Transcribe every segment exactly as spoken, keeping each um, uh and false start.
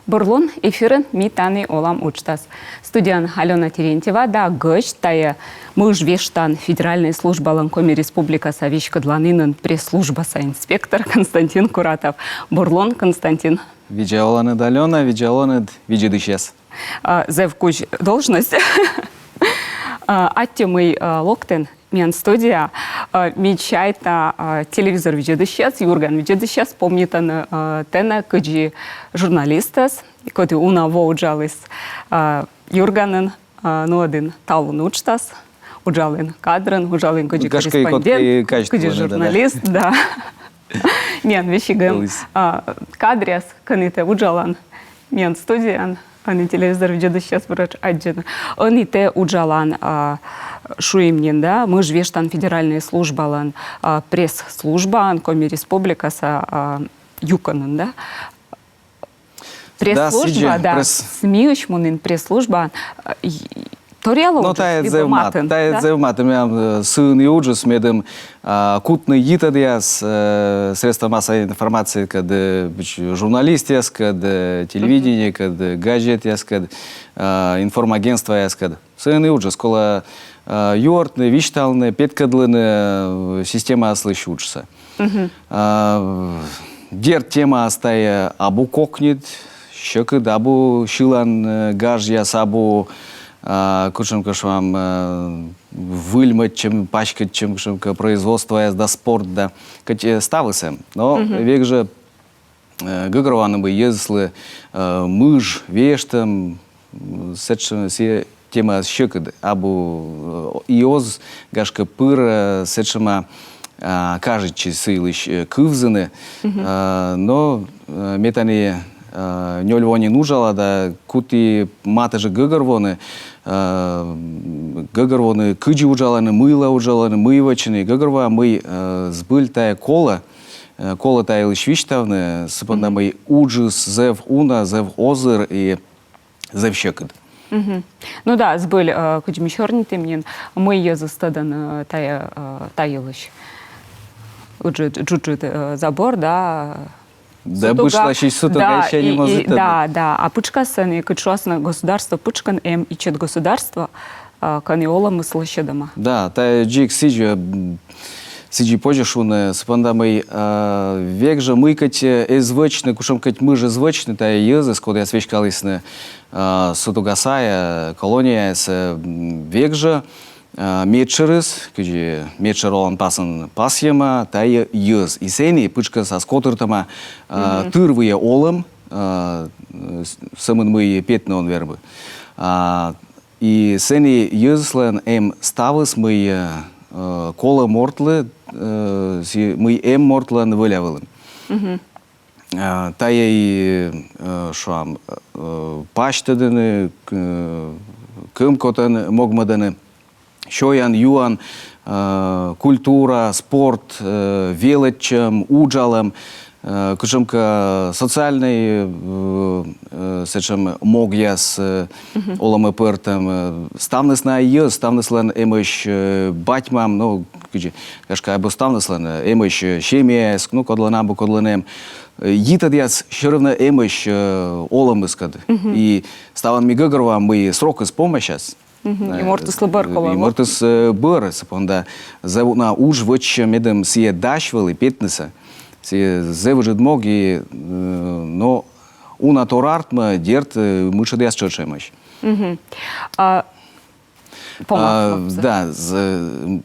Бур лун, эфирын «Ми тані олам» уджтас. Студияын Алёна Терентьева да гӧсьт тайӧ Мыж вештан федеральнӧй службалӧн Коми Республикаса веськӧдланінын пресс-службаса инспектор Константин Куратов. Бур лун, Константин. Видза оланныд, Алёна, видза оланныд, видзӧдысьяс. А, зэв кузь должность. А, аттьӧ, мый, а, локтін миян студияӧ. А, ме чайта, а, телевизор видзӧдысьяс, «Юрган» видзӧдысьяс помнитӧны, а, тэнӧ кыдзи журналистӧс, коді уна во уджаліс, а, «Юрганын», а, нуӧдін талун уджтас, уджалін кадрын, уджалін кыдзи корреспондент, кыдзи журналист, да. Миян весиг эм, а, кадръяс, кӧні тэ уджалан миян студияын, ӧні телевизор видзӧдысьяс буретш аддзӧны. Ӧні тэ уджалан, а, шуим нин, да, Мыж вештан федеральнӧй службалӧн, а, пресс-службаын, Коми Республикаса, а, юкӧнын, да. Пресс-служба, да, СМИ-ысь мунін пресс-службаӧ. Торъялӧ уджыс, тайӧ зэв матын, тайӧ зэв матын, миян, э, сыын и уджыс, медым, а, кутны йитӧдъяс, э, средства массовой информации, кӧд, э, журналистъяс, кӧд, э, телевидение, кӧд, э, газетъяс, кӧд, а, информагентствояс, кӧд. Сыын и уджыс, колӧ, а, юӧртны, висьталны, петкӧдлыны, э, системаыслысь уджсӧ. А, дерт, темаыс тайӧ абу кокньыд, сьӧкыд, абу сьылан, э, гажъяс, абу, а, кутшӧмкӧ, шуам, э, выльмӧдчӧм, паськӧдчӧм кутшӧмкӧ производствояс да спорт да. Кӧть, э, ставыс эм. Но век жӧ, э, гӧгӧрвоана, мый йӧзыслы, э, мыж вештӧм, м, сэтшӧм, сійӧ темаыс сьӧкыд, абу, э, и оз, гашкӧ, пыр, э, сэтшӧма, а, кажитчы сы йылысь, э, кывзыны. А, но, э, ме тані, э, нёль во нин уджала да куті матӧджык гӧгӧрвоны, э, гӧгӧрвоны, кыдзи уджалӧны, мыйла уджалӧны, мый вӧчӧны, гӧгӧрвоа, мый, э, збыль тайӧ колӧ, э, колӧ та йылысь висьтавны, сы понда мый уджыс зэв уна, зэв озыр и зэв сьӧкыд. Ну да, збыль, э, кыдзи ми сёрнитім нин, мый йӧзыс тӧдӧны, э, тайӧ, э, та йылысь. Ыджыд, джуджыд, э, забор, да. Да, сутуга, бышласьысь сутуга, да, ещё не и, может и, да, да. А пытшкас ӧні, кыдз шуасны, государство пытшкын эм ичӧт государство, э, кӧні олӧмыс лӧсьӧдӧма. Да, тайӧ дзик сідзи, м, сідзи позьӧ шуны, сы понда мый, э, век жӧ мый кӧть, э, эз вӧчны, кутшӧм кӧть мыж эз вӧчны, тайӧ йӧзыс, кодъяс веськалісны, э, сутуга сайӧ, колонияясӧ, э, м, век жӧ, э, медшӧрыс, кыдзи медшӧр оланпасын пасйӧма, тайӧ йӧз. И сэні пытшкӧсас котыртӧма, э, тырвыйӧ олӧм, э, с-, сӧмын мый петны он вермы. А, И сэні йӧзыслӧн эм ставыс, мый, э, колӧ мортлы, э, си-, мый эм мортлӧн воля вылын. Э, тайӧ и, э, шуам, э, пасьтӧдӧны, к-, кӧмкотӧн могмӧдӧны, сёян, юан, э, культура, спорт, э, велӧдчӧм, уджалӧм, э, кутшӧмкӧ социальнӧй, э, э, сэтшӧм могъяс, э, олӧмӧ пӧртӧм, э, ставныс на йӧз, ставныслӧн эмӧсь, э, бать-мам, ну, кыдзи, гашкӧ, абу ставныслӧн, э, эмӧсь, э, семьяяс, ну, кодлӧн абу, кодлӧн эм. Э, йитӧдъяс всё равно эмӧсь, э, олӧмыскӧд. И ставӧн ми гӧгӧрвоам, мый срокыс помасяс. И мортыслы бӧр колӧ. И мортыс, э, бӧр, сы понда зэв уна удж вӧчсьӧ, медым сійӧ дась вӧлі петнысӧ. Сійӧ зэв ыджыд мог и, э, но уна тор артмӧ, дерт, э, мытшӧдъяс тшӧтш эмӧсь. А, да, з-,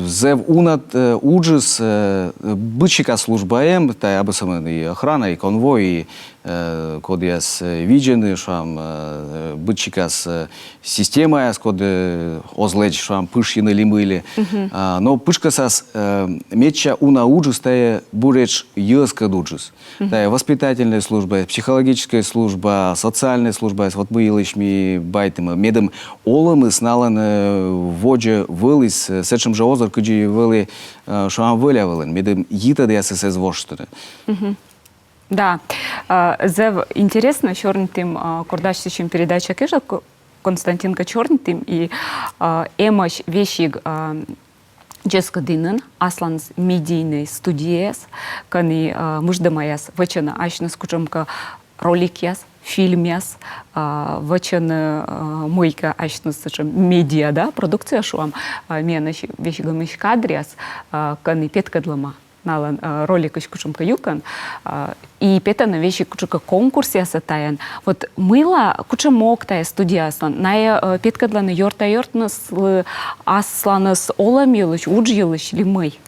зэв уна, э, уджыс, э, быд сикас служба эм, тайӧ абу сӧмын и охрана, и конвой, и э, кодъяс, э, видзӧны, шуам, э, быд сикас, э, системаяс, коді оз лэдз, шуам, пышйыны ли мый ли. А, но пытшкӧсас, э, медся уна уджыс — тайӧ буретш йӧзкӧд уджыс. Тайӧ воспитательнӧй служба, психологическӧй служба, социальнӧй служба, вот мый йылысь ми байтім. Медым олӧмыс налӧн, э, водзӧ вӧліс, э, сэтшӧм жӧ озыр, кыдзи вӧлі, э, шуам, воля вылын. Медым йитӧдъясыс эз воштыны. Да. А, зэв интереснӧ, сёрнитім, а, кор дась сэтшӧм передача кежлӧ, Ко-, Константинкӧд сёрнитім, и, а, эмӧсь весиг, а, дзескыдінын асланыс медийнӧй студияяс, кӧні, а, мыждӧмаяс вӧчӧны асьныс кутшӧмкӧ роликъяс, фильмъяс, а, вӧчӧны, а, мыйкӧ асьныс сэтшӧм медиа, да, продукция, шуам, а, миян весиг эмӧсь кадръяс, а, кӧні петкӧдлӧма налӧн, а, роликысь кутшӧмкӧ юкӧн, а, и петӧны весиг кутшӧмкӧ конкурсъясӧ тайӧн. Вот мыйла, кутшӧм мог тайӧ студияяслӧн? Найӧ, а, петкӧдлӧны ёрта-ёртныслы асланыс олӧм йылысь, удж йылысь ли мый?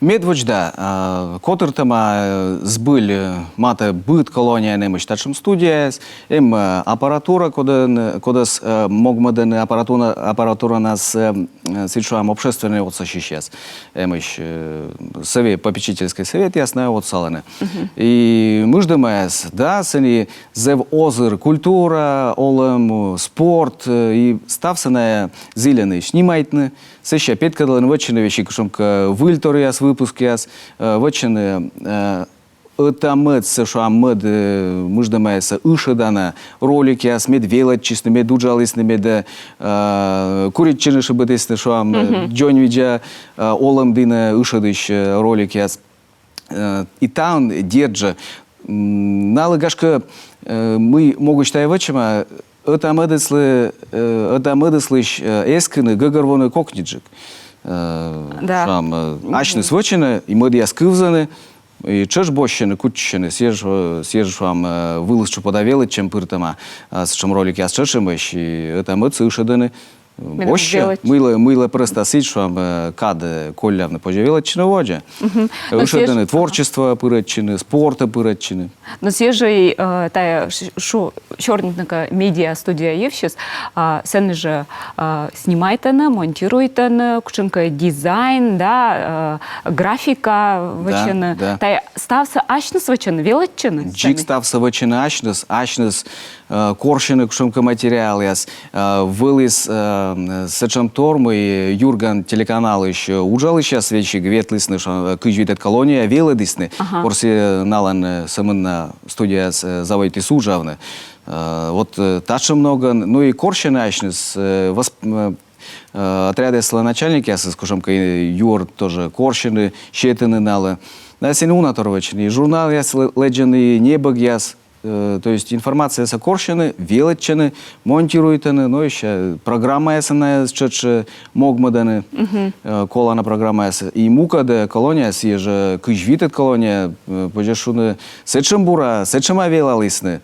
Медводз да, а, котыртӧма, э, збыль, э, матӧ быд колонияын эмӧсь татшӧм студияяс, эм, э, аппаратура, кодӧн, кодӧс, э, могмӧдӧны аппаратура, аппаратуранас, э, э, сідз шуам, общественнӧй отсасьысьяс. Эмӧсь, э, сове-, попечительскӧй советъяс, найӧ отсалӧны. И мыждӧмаяс, да, сэні зэв озыр: культура, олӧм, спорт, э, и ставсӧ найӧ зільӧны снимайтны, сэсся петкӧдлӧны, вӧчӧны весиг кутшӧмкӧ выльторъяс, выпускъяс, э, вӧчӧны, э, ӧта-мӧдсӧ, шуам, мӧд, э, мыждӧмаяссӧ ышӧдана роликъяс, мед велӧдчисны, мед уджалісны, мед, э, куритчыны шыбитісны, шуам, э, дзоньвидза, э, олӧм дінӧ ышӧдысь, э, роликъяс. Э, и таын, дерт жӧ, м, налы, гашкӧ, э, мый могысь тайӧ вӧчӧма, ӧта-мӧдыслы, э, ӧта-мӧдыслысь, э, эскыны, гӧгӧрвоны кокниджык. Э, да. Шуам, э, асьныс вӧчӧны, и мӧдъяс кывзӧны, и тшӧтш босьтӧны, кутчысьӧны, сійӧ жӧ, э, сійӧ жӧ, шуам, э, вылыс тшупӧда велӧдчӧм пыртӧма, а, сэтшӧм роликъяс тшӧтш эмӧсь, и ӧта-мӧдсӧ ышӧдӧны. Босьтӧ, мыйла, мыйла прӧста сідз, шуам, э, кад, э, коллявны, позьӧ велӧдчыны водзӧ. Ышӧдӧны творчествоӧ пырӧдчыны, спортӧ пырӧдчыны. Но сійӧ жӧ, э, тайӧ ш-, шу-, сёрнитны кӧ медиа студия йывсьыс, а, сэні жӧ, а, снимайтӧны, монтируйтӧны, кутшӧмкӧ дизайн, да, э, графика вӧчӧны. Да, да. Тайӧ ставсӧ асьныс вӧчӧны, велӧдчӧны сэні? Дзик ставсӧ вӧчӧны асьныс, асьныс, э, корсьӧны кутшӧмкӧ материалъяс. Э, вӧліс, э, сэтшӧмтор, мый «Юрган» телеканалысь, э, уджалысьяс весиг ветлісны, шуам, э, кызь витӧд колонияӧ, велӧдісны. Ага. Кор сэсся налӧн, э, сӧмын на студияыс, э, заводитіс уджавны. Э, вот, э, татшӧм ногӧн, ну и корсьӧны асьныс, э, восп-, э, э, отрядъяслӧн начальникъясыс кутшӧмкӧ, э, юӧр тоже корсьӧны, сетӧны налы. Найӧ сэні уна тор вӧчӧны, и журналъяс лэ-, лэдзӧны, и небӧгъяс, э, то есть информациясӧ корсьӧны, велӧдчӧны, монтируйтӧны, но ещё программаясӧн найӧс тшӧтш, э, могмӧдӧны, э, колана программаясӧн. И мукӧд, э, колонияяс, сійӧ жӧ кызь витӧд колония, э, позьӧ шуны, сэтшӧм бура, сэтшӧма велалісны.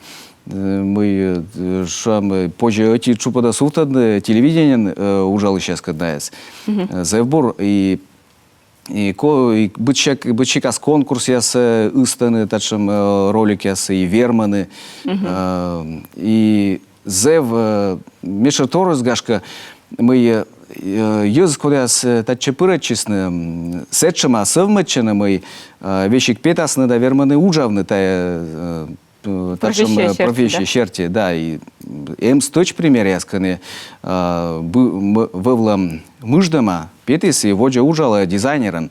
Э, мый, э, шуам, э, позьӧ ӧти тшупӧдӧ сувтӧдны телевидениеын, э, уджалысьяскӧд найӧс. Э, зэв бур, и, и ко-, и быдсяк-, быдсикас конкурсъясӧ, э, ыстӧны татшӧм, э, роликъяссӧ, и вермӧны. Э, и зэв, э, медшӧр торйыс, гашкӧ, мый, э, йӧз, кодъяс, э, татчӧ пырӧдчисны, м, сэтшӧма сӧвмӧдчӧны, мый, э, весиг петасны да вермӧны уджавны тайӧ, э, э, татшӧм, э, профессия серти, да, и, м, эм стӧч примеръяс, кӧні, э, бы-, м-, вӧвлӧм мыждӧма петіс и водзӧ уджалӧ дизайнерӧн.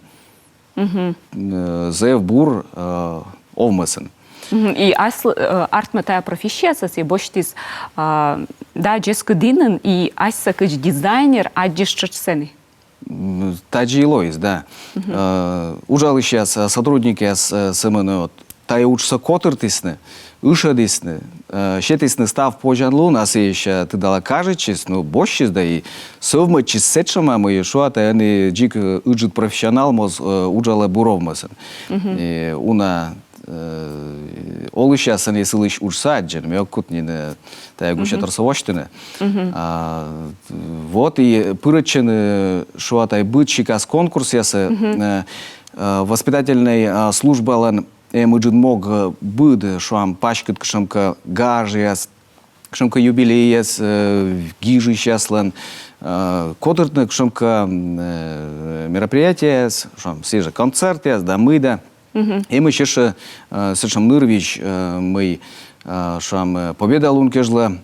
Э, зэв бур, э, овмӧсын. И аслыс, э, артмӧ, тайӧ профессиясӧ сійӧ босьтіс, а, да, дзескыдінын, и асьсӧ кыдз дизайнер аддзис тшӧтш сэні. М, тадзи и лоис, да. Э, уджалысьяс, э, сотрудникъяс, э, сӧмын вот тайӧ уджсӧ котыртісны, ышӧдісны, э, сетісны став позянлун, а сэсся, тыдалӧ, кажитчис, ну, босьтчис да и сӧвмӧдчис сэтшӧма, мый, шуа, тайӧ ӧні дзик, э, ыджыд профессионал моз, э, уджалӧ бур овмӧсын. И уна, э, олысьяс ӧні сылысь уджсӧ аддзӧны, ме ог кут нин, э, тайӧ гусяторсӧ восьтыны. А, вот и пырӧдчӧны, шуа, тайӧ быдсикас конкурсъясӧ, э, э, воспитательнӧй, а, службалӧн эм ыджыд мог, э, быд, шуам, паськыд кутшӧмкӧ гажъяс, кутшӧмкӧ юбилейяс, э, гижысьяслӧн, э, котыртны кутшӧмкӧ, м, э, мероприятиеяс, шуам, сійӧ жӧ концертъяс да мый да. Эмӧсь ещӧ, э, сэтшӧм нырвизь, э, мый, э, шуам, э, Победа лун кежлӧ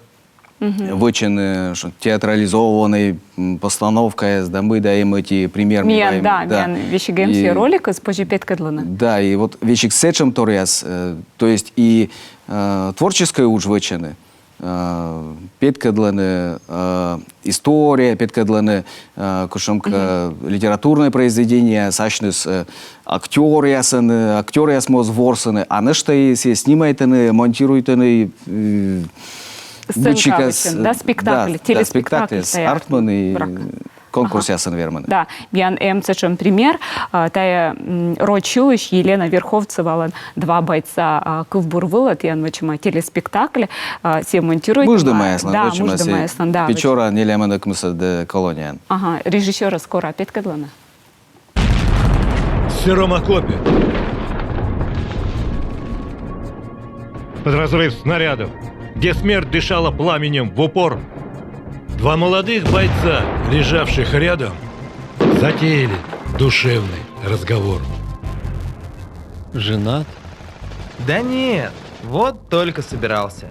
вӧчӧны, э, ш-, театрализованнӧй, м, постановкаяс да мый да, эм ӧти пример. Миян, да, миян весиг эм сійӧ роликыс, позьӧ петкӧдлыны. Да, и вот весиг сэтшӧмторъяс, э, то есть и, э, творческӧй удж вӧчӧны, э, петкӧдлӧны, э, история, петкӧдлӧны, э, кутшӧмкӧ литературнӧй произведение, асьныс, э, актёръясӧн, э, актёръяс моз ворсӧны, а нӧшта и сійӧс снимайтӧны, монтируйтӧны, э, Сценка вычын, да, спектакль, да, телеспектакль спектакль, тая. Артмӧны и конкурсъясын вермӧны. Да, миян эм сэтшӧм пример, а, тая, м, роч йылысь Елена Верховцевалӧн «Два бойца», а, кывбур вылӧ тіян вӧчӧма телеспектакль, а, сійӧ монтируйтӧма. Мыждӧмаяслӧн, да, вӧчӧма сійӧ. Мыждӧмаяслӧн, да. Печораын нелямын ӧкмысӧд, э, колонияын. Ага, режиссёрӧс скоро петкӧдлана. В сыром окопе, под разрыв снарядов, где смерть дышала пламенем в упор, два молодых бойца, лежавших рядом, затеяли душевный разговор. Женат? Да нет, вот только собирался.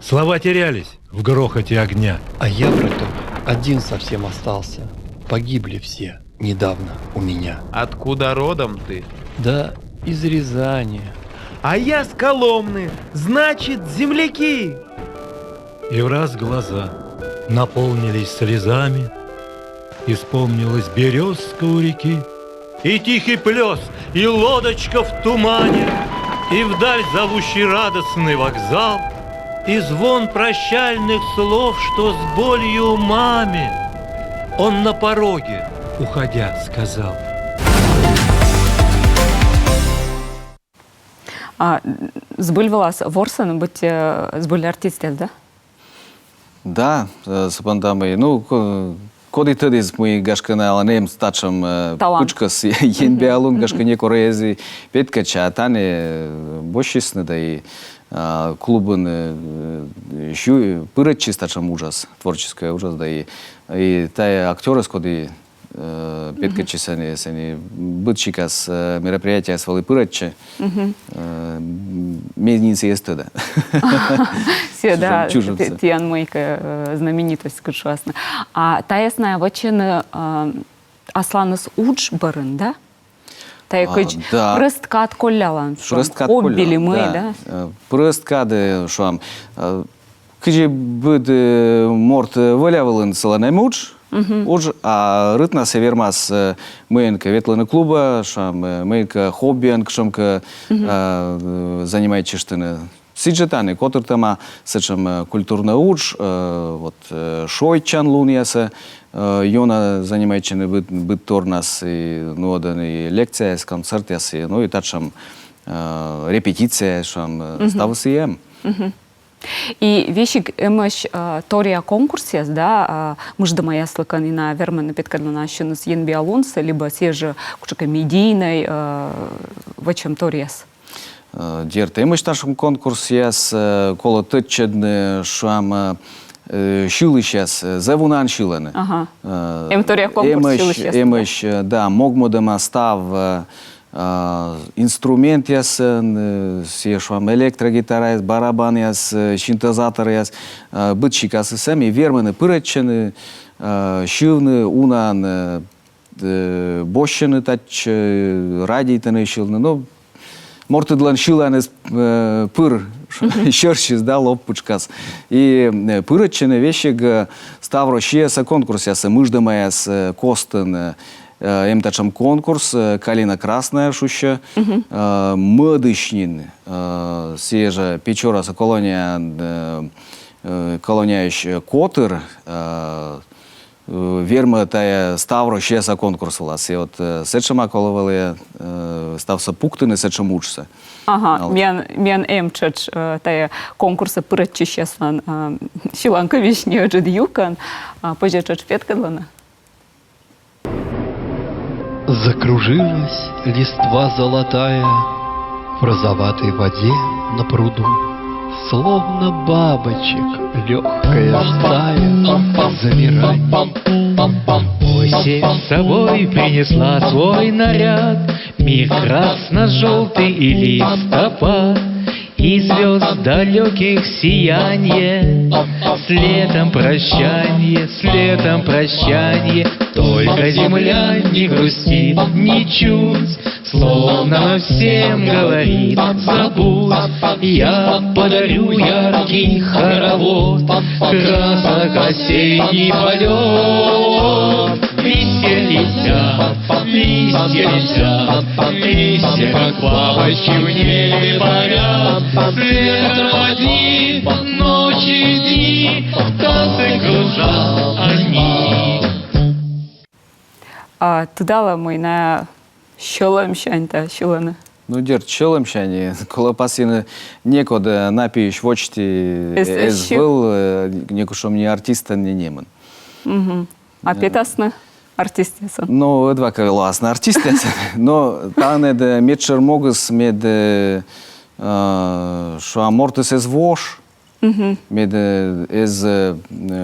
Слова терялись в грохоте огня. А я, браток, один совсем остался. Погибли все недавно у меня. Откуда родом ты? Да из Рязани. А я с Коломны, значит, земляки! И в раз глаза наполнились слезами, и вспомнилась березка у реки, и тихий плес, и лодочка в тумане, и вдаль зовущий радостный вокзал, и звон прощальных слов, что с болью маме он на пороге, уходя, сказал. А, збыль вылас ворсӧны, быттьӧ, э, збыль артистъяс, да? Да, э, сы понда мый, ну, ко-, коді тӧдіс, мый, гашкӧ, налӧн эм татшӧм, э, пытшкас, енбиалун, гашкӧ, некор эз и петкӧдчы, а тані, э, босьтчисны да и, а, клубын, э, сю-, пырӧдчис татшӧм уджас, творческӧй уджас да и, и тая актёрыс, коді э, петкӧдчис, сэні, сэні быд сикас, э, мероприятиеяс вӧлі пырӧдчӧ. Э, м, ме нин сійӧс тӧда. Сійӧ, да, тіян мыйкӧ, э, знаменитость, кыдз шуасны. А таяс найӧ вӧчӧны, э, асланыс удж бӧрын, да? Тая кыдз прӧст кад коллялан, шуам, хобби ли мый, да? Э, прӧст кад, э, шуам. Э, кыдзи быд, э, морт, э, воля вылын, сылӧн эм удж, удж, а рытнас сійӧ вермас, э, мыйӧнкӧ ветлыны клубӧ, шуам, э, мыйӧнкӧ хоббиӧн кутшӧмкӧ, э, занимайтчыштны. Сідз жӧ тані котыртӧма сэтшӧм, э, культурнӧй удж, э, вот, э, шойччан лунъясӧ, э, ёна занимайтчӧны быд, быд торнас и нуӧдӧны и лекцияяс, концертъяс, и, ну, и татшӧм, э, репетицияяс, шуам, э, ставыс и эм. И весиг эмӧсь, э, торъя конкурсъяс, да, э, мыждӧмаяслыкӧн и найӧ вермӧны петкӧдлыны ассьыныс енбиалунсӧ, либӧ сійӧ жӧ кутшӧмкӧ медийнӧй, э, вӧчӧмторъяс. Э, дерт, эмӧсь татшӧм конкурсъяс, э, колӧ тӧдчӧдны, шуам, э, сьылысьяс, э, зэв унаӧн сьылӧны. Ага. Э, эм торъя конкурс сьылысьяс. Эмӧсь, э, да, могмӧдӧма став, э, э, инструментъясӧн, э, сійӧ, шуам, электрогитараяс, барабанъяс, э, синтезаторъяс, э, быд сикасыс эм, и вермӧны пырӧдчыны, э, сьывны унаӧн, э, э, босьтчӧны татчӧ, э, радейтӧны сьывны. Но мортыдлӧн сьыланыс, э, пыр сьӧрсьыс, да, лов пытшкас. И, э, пырӧдчӧны весиг, э, став Россияса конкурсъясӧ, мыждӧмаяс, э, костын, э, эм татшӧм конкурс, э, «Калина красная» шусьӧ, э, мӧдысь нин, э, сійӧ жӧ Печораса колония, э, э, колонияысь, э, котыр, э, э, вермӧ тая став Россияса конкурс вылас. И вот, э, сэтшӧма колӧ вӧлі, э, ставсӧ пуктыны, сэтшӧм уджсӧ. Ага, миян, миян эм тшӧтш, э, тая конкурсӧ пырӧдчысьяслӧн, э, сьыланкывйысь неыджыд юкӧн, а, позьӧ тшӧтш петкӧдлыны. Закружилась листва золотая в розоватой воде на пруду. Словно бабочек легкая стая в замирании. Осень с собой принесла свой наряд, мир красно-желтый и листопад, и звезд далеких сиянье. С летом прощанье, с летом прощанье, только Земля не грустит ничуть, словно всем говорит: забудь, я подарю яркий хоровод красок осенний полет. Листья летят, листья летят, листья, как бабочки, в небе парят. Свет проводит ночи и дни, танцы кружат они. А тыдалӧ, мый найӧ сьӧлӧмсянь тай сьылӧны? Ну, дерт, сьӧлӧмсянь, колӧ пасйыны, некод на пиысь водзті эз, эз вӧл, э, некутшӧм ни артистӧн, ни нинӧмӧн. Мгм. А петасны артистъясӧн? Ну, ӧдвакӧ лоасны артистъясӧн. Но тані ӧд медшӧр могыс, мед, э, э, шуам, мортыс эз вош, мед, э, эз, э,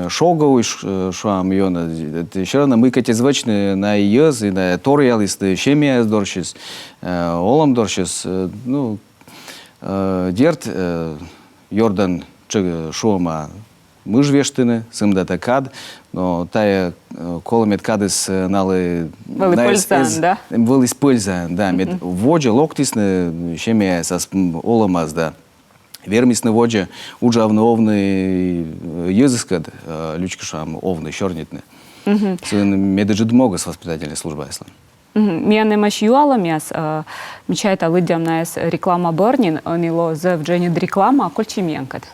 шогӧ уж, э, шуам, ёна, э, всё равно мыйкӧть эз вӧчны на йӧз, и на торъялісны семьяяс дорсьыс, э, олӧм дорсьыс, э, ну, э, дерт, э, ёрдӧн тшӧ-, шуӧма, мыж вештыны, сымда тай кад, но тайӧ, э, колӧ, мед кадыс, э, налы вӧлі пӧльзаӧн, да? Вӧлі пӧльзаӧн, да, мед водзӧ локтісны семьяясас, м, олӧмас, да. Вермисны водзӧ уджавны, овны, э, йӧзыскӧд, э, лючки, шуам, овны, сёрнитны. Сын медыджыд могыс воспитательнӧй службаяслӧн. Мгм. Миян эмӧсь юалӧмъяс, э, ме чайта, лыддям найӧс реклама бӧрын нин, ӧні лоӧ зэв дженьыд реклама, кольччӧй миянкӧд.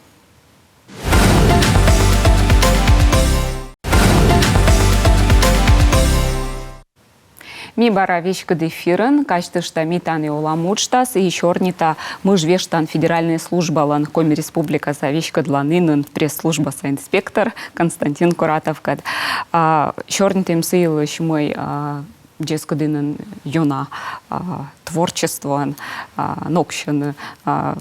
Ми бара веськыд эфирын, казьтышта, ми тані олам уджтас, и сёрнита мыж вештан федеральнӧй службалӧн Коми Республикаса веськӧдланінын пресс-службаса инспектор Константин Куратовкӧд. А, сёрнитім сы йылысь, мый, а, дзескыдінын ёна, а, творчествоӧн, а, ноксьӧны, а,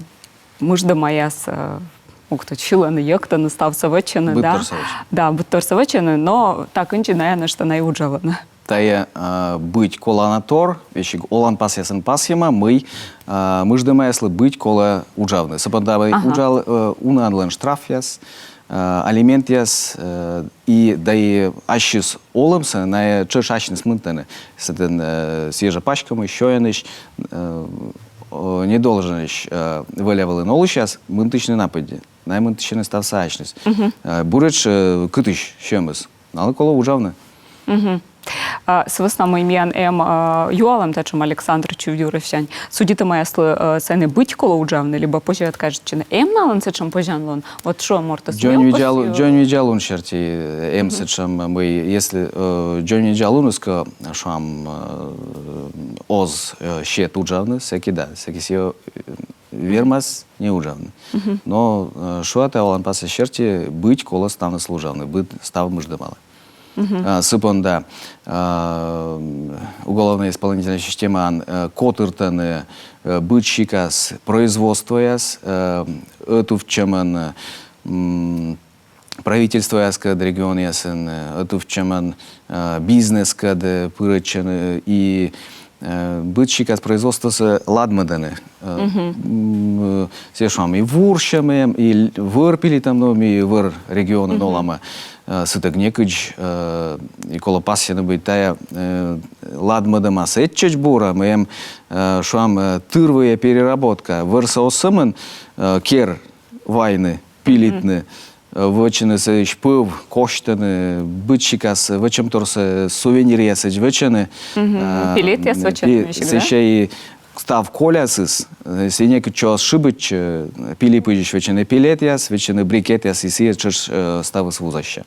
мыждӧмаяс, а, ог тӧд, сьылӧны, йӧктӧны, ставсӧ вӧчӧны, да? Быдторсӧ вӧчӧны. Да, быдторсӧ вӧчӧны, но та кындзи найӧ нӧшта на и уджалӧны. Тайӧ, а, быть колана тор, весиг оланпасъясын пасйӧма, мый, а, мыждӧмаяслы быть колӧ уджавны. Сы понда мый уджал, э, уналӧн штрафъяс, э, алиментъяс, э, и да и ассьыс олӧмсӧ найӧ тшӧтш асьныс мынтӧны. Сэтӧн, э, сійӧ жӧ паськӧмысь, сёяныс, э, о, недолжнӧйысь, э, воля вылын олысьяс мынтысьны на пыдди. Найӧ мынтысьӧны ставсӧ асьныс. Э, буретш, э, кытысь сьӧмыс. Налы колӧ уджавны. А, сы вӧсна мый миян эм, а, юалӧм татшӧм Александр Чувьюровсянь. Судитӧмаяслы, э, сэні быть колӧ уджавны, либӧ позьӧ откажитчыны. Эм налӧн сэтшӧм позянлун? Вот шуӧ мортыс: дзоньвидзалун, дзоньвидзалун серти, э, эм сэтшӧм, мый, если, э, дзоньвидзалуныс кӧ, шуам, э, оз, э, сет уджавны, сэки да, сэки сійӧ, э, вермас не уджавны. Но, э, шуа тай, оланпасъяс серти быть колӧ ставныслы уджавны, быд став мыждӧмалы. А, сы понда, а, м, уголовнӧй-исполнительнӧй системаын, э, котыртӧны, э, быд сикас производствояс, э, ӧтувтчӧмӧн, м, правительствояскӧд регионъясын, э, ӧтувтчӧмӧн, э, бизнескӧд, э, пырӧдчӧны, э, и, э, быд сикас производствосӧ ладмӧдӧны. Э, м, э, сійӧ, шуам, и вурсьӧм эм, и л-, вӧр пилитӧм, но ми вӧр регионын олам, э, сытӧг некыдз, э, и колӧ пасйыны, мый тайӧ, э, ладмӧдӧмас этчӧдз бура, мый эм, э, шуам, э, тырвыйӧ переработка, вӧрсӧ оз сӧмын, э, кер вайны, пилитны, э, вӧчӧны сэсь пӧв, косьтӧны, быд сикас вӧчӧмторсӧ сувениръясӧдз вӧчӧны. Э, пеллетъяс вӧчӧны, пе-, весиг, да? Сэсся и став колясыс, э, сійӧ некытчӧ оз шыбитчы, э, пилипызьысь вӧчӧны пеллетъяс, вӧчӧны брикетъяс, и сійӧ тшӧтш, э, ставыс вузасьӧ.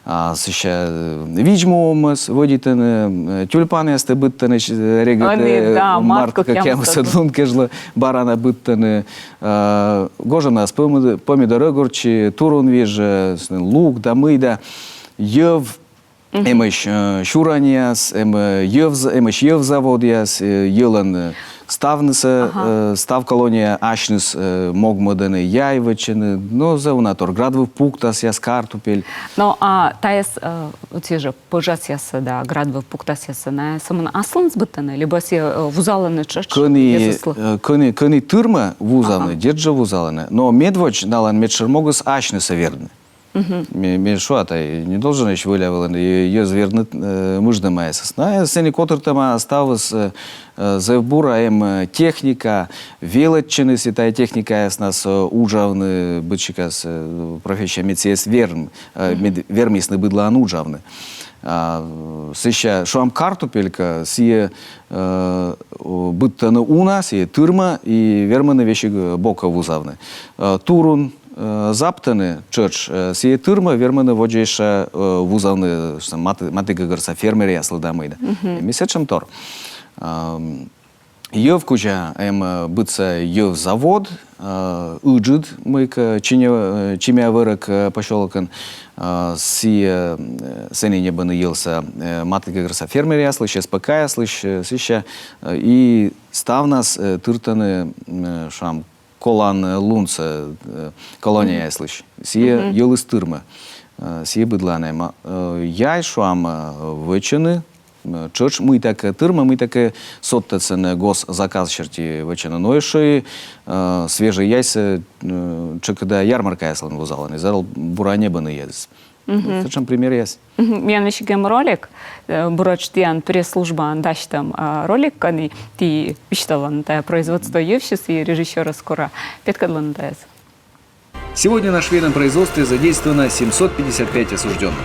А сэсся, э, видз-му овмӧс вӧдитӧны, э, тюльпанъястӧ быдтӧны, э, регыд, э, март кӧкъямысӧд лун кежлӧ бара на быдтӧны, э, гожӧмнас помидор, помидор, огурцы, турунвиж, э, с-, лук да мый да, йӧв, эмӧсь, э, сюраньяс, эм, э, йӧв за-, эмӧсь йӧв заводъяс, э, йӧлӧн, э, ставнысӧ, э, став колония асьныс, э, могмӧдӧны, яй вӧчӧны, но зэв уна тор, град выв пуктасъяс, картупель. Но, а тайӧс, э, вот сійӧ жӧ пӧжасъяссӧ да град выв пуктасъяссӧ найӧ сӧмын аслыныс быдтӧны, либӧ сійӧ, э, вузалӧны тшӧтш йӧзыслы? Э, кӧні, кӧні тырмӧ вузавны, дерт жӧ вузалӧны. Но медводз налӧн медшӧр могыс асьнысӧ вердны. Ме, ме шуа, тайӧ не должен ещё вӧлі вылын, и йӧз верны, э, мыждӧмаясӧс. Но, э, сэні котыртӧма ставыс, э, э, зэв бура, эм, э, техника, велӧдчӧны сійӧ тайӧ техникаяснас, э, уджавны, быдсикас, э, профессия, мед сійӧс верм, э, мед вермисны быдлаын уджавны. А, э, сэсся, шуам, картупелька, сійӧ, э, о, быдтӧны уна, сійӧ тырмӧ, и вермӧны весиг, э, бокӧ вузавны. Э, турун, э, заптӧны тшӧтш, э, сійӧ тырмӧ, вермӧны водзӧ ещӧ, э, вузавны, шуам, мат-, матігӧгӧрса фермеръяслы да мый да. Ми сэтшӧмтор. Ам, йӧв кузя эм, э, быдса йӧв завод, э, ыджыд мыйкӧ, Чиня-, э, Чимиавӧрӧк, э, посёлокын, э, сійӧ, э, сэні ньӧбӧны йӧвсӧ, э, матігӧгӧрса фермеръяслысь, СПК-яслысь, э, сэсся, э, и ставнас, э, тыртӧны, м, э, шуам, коланлунсӧ, э, колонияяслысь. Сійӧ йӧлыс тырмӧ. Э, сійӧ быдлаын эм. Э, яй, шуам, э, вӧчӧны, э, тшӧтш мыйтакӧ тырмӧ, мыйтакӧ содтӧдсӧ госзаказ серти вӧчӧны. Но ещӧ и, э, свежӧй яйсӧ, э, тшӧкыда ярмаркаяслӧн вузалӧны. Зэв бура ньӧбӧны йӧзыс. Сэтшӧм примеръяс. Миян весиг эм ролик, э, буретш тіян пресс-службаӧн дасьтӧм, а, ролик, кӧні ті висьталанныд тайӧ производство йывсьыс и режиссёрыс кора петкӧдлыны тайӧс. Сегодня на швейном производстве задействовано семьсот пятьдесят пять осуждённых.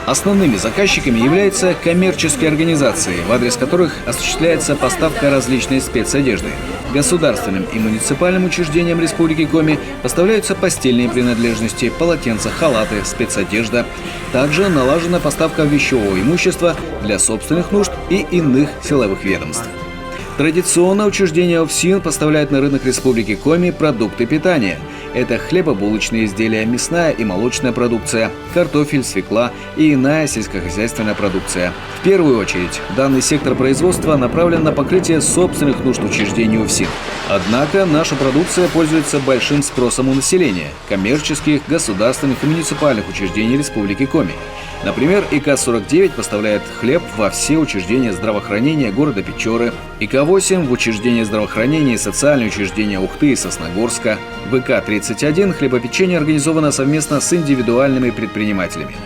Основными заказчиками являются коммерческие организации, в адрес которых осуществляется поставка различной спецодежды. Государственным и муниципальным учреждениям Республики Коми поставляются постельные принадлежности, полотенца, халаты, спецодежда. Также налажена поставка вещевого имущества для собственных нужд и иных силовых ведомств. Традиционно учреждения ОФСИН поставляют на рынок Республики Коми продукты питания. Это хлебобулочные изделия, мясная и молочная продукция, картофель, свекла и иная сельскохозяйственная продукция. В первую очередь, данный сектор производства направлен на покрытие собственных нужд учреждений ОФСИН. Однако наша продукция пользуется большим спросом у населения, коммерческих, государственных и муниципальных учреждений Республики Коми. Например, ИК сорок девять поставляет хлеб во все учреждения здравоохранения города Печоры, ИК восемь в учреждения здравоохранения и социальные учреждения Ухты и Сосногорска. В ИК тридцать один хлебопечение организовано совместно с индивидуальными предпринимателями.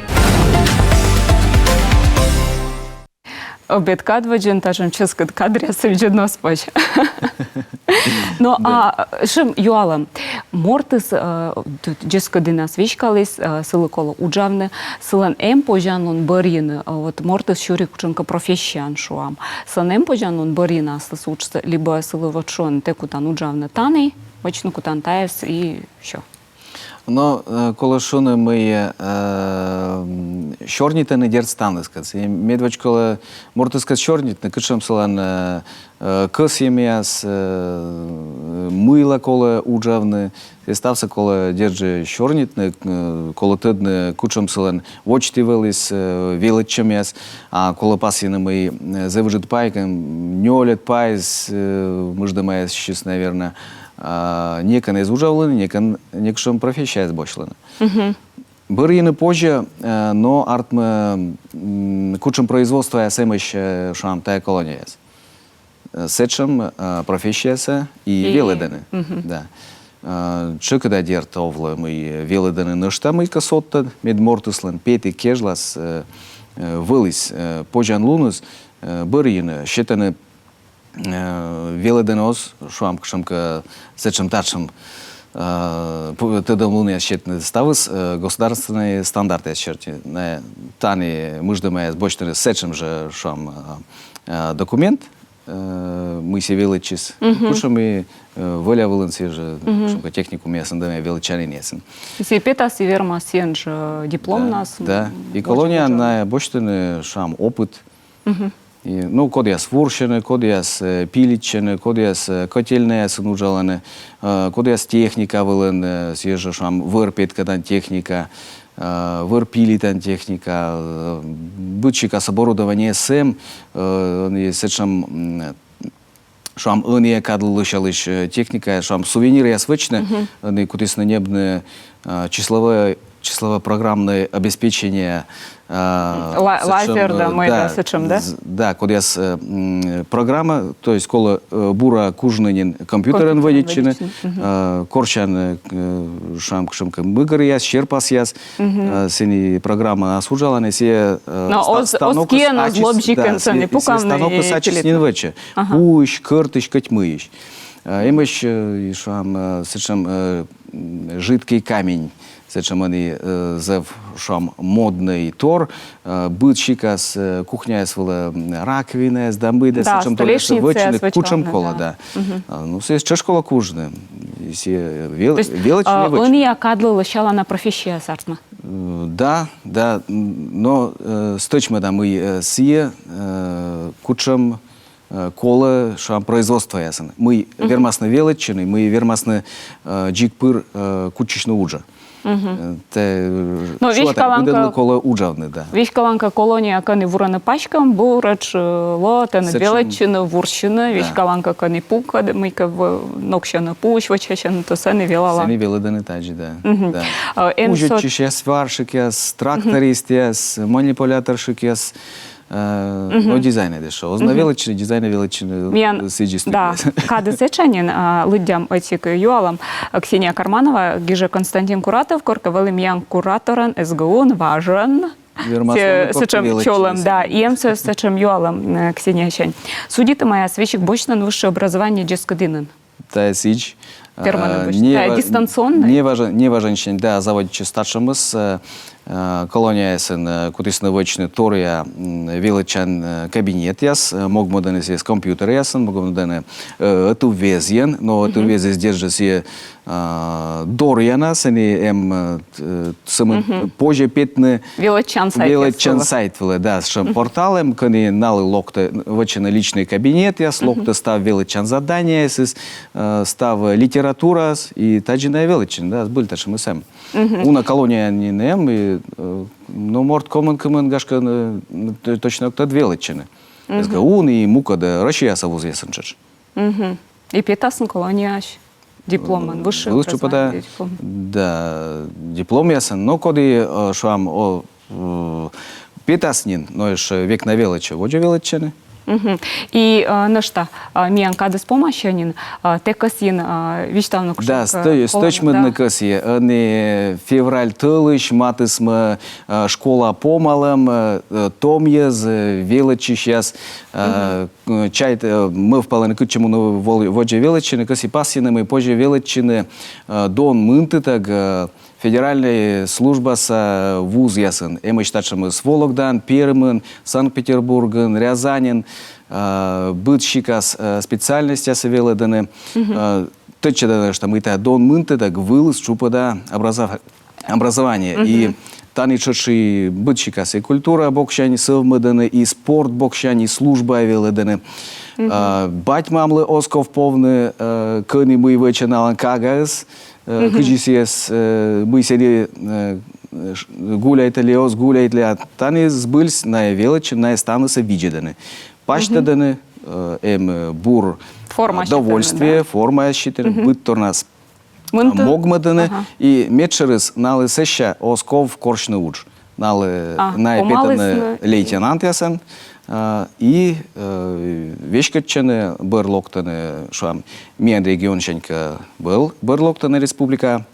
Обед кад водзын татшӧм чӧскыд кадръяссӧ видзӧдны оз позь. Но, а, сэтшӧм юалӧм. Мортыс, э, т-, дзескыдінас веськаліс, э, сылы колӧ уджавны, сылӧн эм позянлун бӧрйыны, э, вот мортыс сюри кутшӧмкӧ профессияын, шуам. Сылӧн эм позянлун бӧрйыны аслыс уджсӧ, либӧ сылы вот шуӧны: тэ кутан уджавны тані, вӧчны кутан тайӧс и всё. Но, э, колӧ шуны, мый, э, м, сёрнитӧны, дерт, ставныскӧд. И медводз колӧ мортыскӧд сёрнитны, кутшӧм сылӧн, э, э, кӧсйӧмъяс, э, мыйла колӧ уджавны. И ставсӧ колӧ, дерт жӧ, сёрнитны, э, колӧ тӧдны, кутшӧм сылӧн водзті вӧліс, э, велӧдчӧмъяс. А колӧ пасйыны, мый, э, зэв ыджыд пай, кӧн нёльӧд пайыс, э, мыждӧмаясысь, наверно, а, некӧн эз уджавлыны, некӧн некутшӧм профессияяс босьтлыны. Бӧрйыны позьӧ, э, но артмӧ, м, кутшӧм производствояс эмӧсь, э, шуам, тайӧ колонияас. Э, сэтшӧм, э, профессияясӧ и велӧдӧны. Да. Э, тшӧкыда, дерт, овлӧ, мый велӧдӧны нӧшта мыйкӧ содтӧд, мед мортыслӧн петіг кежлас, э, э, вӧліс, э, позянлуныс, э, бӧрйыны, сетӧны, э, велӧдӧны оз, шуам, кутшӧмкӧ сэтшӧм-татшӧм, э, пу-, тӧдӧмлунъяс сетны, ставыс, э, государственнӧй стандартъяс серти. Найӧ тані мыждӧмаяс босьтӧны сэтшӧм жӧ, шуам, э, э, документ, э, мый сійӧ велӧдчис. Кутшӧм и, э, воля вылын сійӧ жӧ, кутшӧмкӧ техникумъясын да мый велӧдчанінъясын. И сійӧ петас и вермас сійӧн жӧ дипломнас. Да. И колонияын найӧ босьтӧны, шуам, опыт. И, ну, кодъяс вурсьӧны, кодъяс, э, пилитчӧны, кодъяс, э, котельнӧйясын уджалӧны, э, кодъяс техника вылын, э, сійӧ жӧ, шуам, вӧр петкӧдан техника, э, вӧр пилитан техника, э, быдсикас оборудованиеыс эм, э, и сэтшӧм, м, шуам, ӧнія кадлы лӧсялысь, э, техника, шуам, сувениръяс вӧчны, ӧні кутісны ньӧбны, э, числовой, числово-программное обеспечение, а, Ла- сэтшем, лазер да, э, мый да, сэтшем, да? з- Да, кодъяс, э, м, программа, то есть колэ, э, бура кужны нин компьютерэн Компьютерэн вӧдитчыны, вӧдитчыны, э, корсян, э, к- э, шуам, кутшем ке мыгыръяс, серпасъяс, э, сэні программа ас уджалэ, сэсся, э, Но ста- оз- станокыс оз киэн, оз ачыс, лобӟикэн да, сэні сэ- пукам, станокыс и ачыс пилит. Нин вӧче. Пуысь, кӧртысь, кӧть мыйысь. Э, эмӧсь, э, и шуам, э, сэтшем, э, м, жидкий камень, сэтшем ӧні, э, зэв, шуам, модный тор, э, быд сикас, э, кухняяс вылэ, м, раковинаяс да мый да, Да, сэтшем торъяс вӧчены, столешницаяс кутшем вӧчены, колэ, да. Да. А, ну, сэ чӧж колэ кужны. И сэ вел- То есть, велэч а, не вӧчены. Ӧнія кадлы лӧсялана профессияяс артмы? Э, Да, да, м, но, э, стӧчмӧда, мый, э, сэ, э, кутшем, э, колэ, шуам, производствоясын. Мый вермасны велэччыны, мый вермасны, э, дзик пыр, э, кутчысьны уджа. Э, тэ, э, Но шуа, веськалан кӧ- быдэнлы колэ уджавны, да. Веськалан кӧ колония, кӧні вураны паськам, буретш, э, лоэ тэныд велэччыны, вурсьыны, веськалан кӧ кӧні пук, кӧ- мый кӧ в- ноксьӧны, пуысь вӧчасьӧны, то сэні велалан. Сэні велэдэны тадзи, да. Да. Э, эн со- Узётчысьяс, сварщикъяс, трактористъяс, манипуляторщикъяс, э, но дизайнэд эшшо. Оз на велэччыны, дизайнэд велэччыны. Миян, Сідз. Да, кадыс этша нин, а, лыддям ӧтик юалэм. Ксения Карманова гижэ: Константин Куратов коркӧ вӧлі миян кураторен СГУ-ын, важен. Сэтшем чолэм, да, и эм сэтшем юалэм, э, Ксениясянь. Судитэмъяс весиг босьтан высшее образование дзескыдінын? Тайэ сідз. Верманы босьтны. Тайэ дистанционно? Неважен, неважен сянь, да, заводитчис татшемыс, э, э, колонияясын, э, кутісны вӧчны торъя, м, велэчан, э, кабинетъяс, э, могмӧданы сійэс компьютеръясын, могмӧданы, э, ӧтуввезйын, но ӧтуввезйыс дерт жэ сійэ, э, доръяна, сэні эм, э, э, сэмын позьӧ петны велэчан сайт вылэ, да, сэтшем портал эм, кӧні налы локтэ, вӧчены личный кабинетъяс, локтэ став велэчан заданиеясыс, э, став литератураыс, и тадзи на велэчан, да, збыль татшемыс эм. Уна колонияын нин эм, и, э, но морт комын кымын, гашкӧ, э, т- точно ог тӧд, велэчаны. СГУ-ын и мукӧд, э, Россияса вузъясын тшӧтш. И петасны колонияысь дипломэн, высшее образование, диплом. Да, дипломъясын, но коді, э, шуам, о, э, петас нин, но эшшо век на велэча, водзэ велэччыны. И, э, нӧшта, э, миян кадыс помасьӧ нин, э, тэ кӧсйин, э, висьтавны кутшӧмкӧ. Да, стӧ- стӧчмӧдны кӧсйи. Ӧні февраль тӧлысь матысмӧ, э, школа помалэм, э, э, томъяс, э, велэчысьяс, э, Э, чайта, э, мӧвпалэны, кытчы мунны вол- водзэ велэччыны, кӧсйи пасйыны, мый позьӧ велэччыны, э, дон мынтытэг, э, федеральной службаса вузъясын. Эмӧсь татшемыс Вологдаын, Пермын, Санкт-Петербургын, Рязаньын, э, быд сикас, э, специальностьясэ велэдэны. Э, тӧдчаданэшта, мый тайэ дон мынтытэг вылыс тшупӧда образов- образование. И тані тшӧтш и быд сикас, и культура боксянь сӧвмӧдӧны, и спорт боксянь, и служба велӧдӧны. А, бать-мамлы оз ков повны, э, кӧні мый вӧчӧ налӧн кагаыс, э, кыдзи сійӧс, э, мый сэні, э, ш- гуляйт ли, оз гуляйт ли, а тані збыльысь найӧ велӧдчӧны, найӧ ставнысӧ видзӧдӧны. Пасьтӧдӧны, э, эм, э, бур, э, довольствие, форма сетӧны, быдторнас могмӧдӧны, и медшӧрыс, налы сэсся оз ков корсьны удж. Налы, найӧ петӧны лейтенантъясӧн, а, и, э, веськӧдчӧны, бӧр локтӧны, шуам, миян регионсянь кӧ, бӧр, бӧр локтӧны республикаӧ,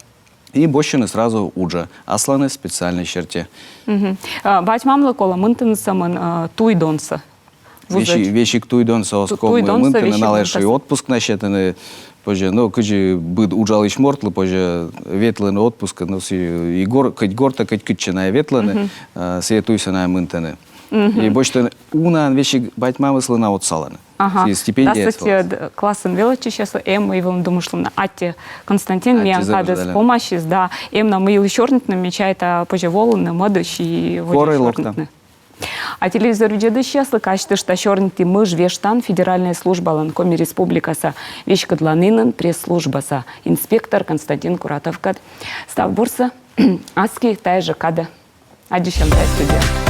и босьтчӧны сразу уджӧ асланыс специальность серти. А, бать-мамлы колӧ мынтыны сӧмын, а, туй донсӧ. Весиг, весиг туй донсӧ оз ков мынтыны, налы эшшӧ и отпуск на сетӧны, позьӧ, но кыдзи быд уджалысь мортлы, позьӧ ветлыны отпускӧ, но сійӧ и гор-, кӧть гортӧ, кӧть кытчӧ найӧ ветлӧны, а, сійӧ туйсӧ найӧ мынтӧны. И босьтӧны унаӧн весиг бать-мамыслы на отсалӧны. Ага. Сійӧ стипендия. Дас ӧтикӧд классын велӧдчысьяслы эм мый вылын думыштлыны. Аттьӧ, Константин, миян кадыс помасис, да, эм на мый йылысь сёрнитны, ме чайта, позьӧ волыны мӧдысь и водзӧ сёрнитны. А телевизор видзӧдысьяслы казьтышта, сёрниті «Мыж вештан» федеральнӧй службалӧн Коми Республикаса веськӧдланінын пресс-службаса инспектор Константин Куратовкӧд. Став бурсӧ, аски тайӧ жӧ кадӧ аддзысям тайӧ студияын.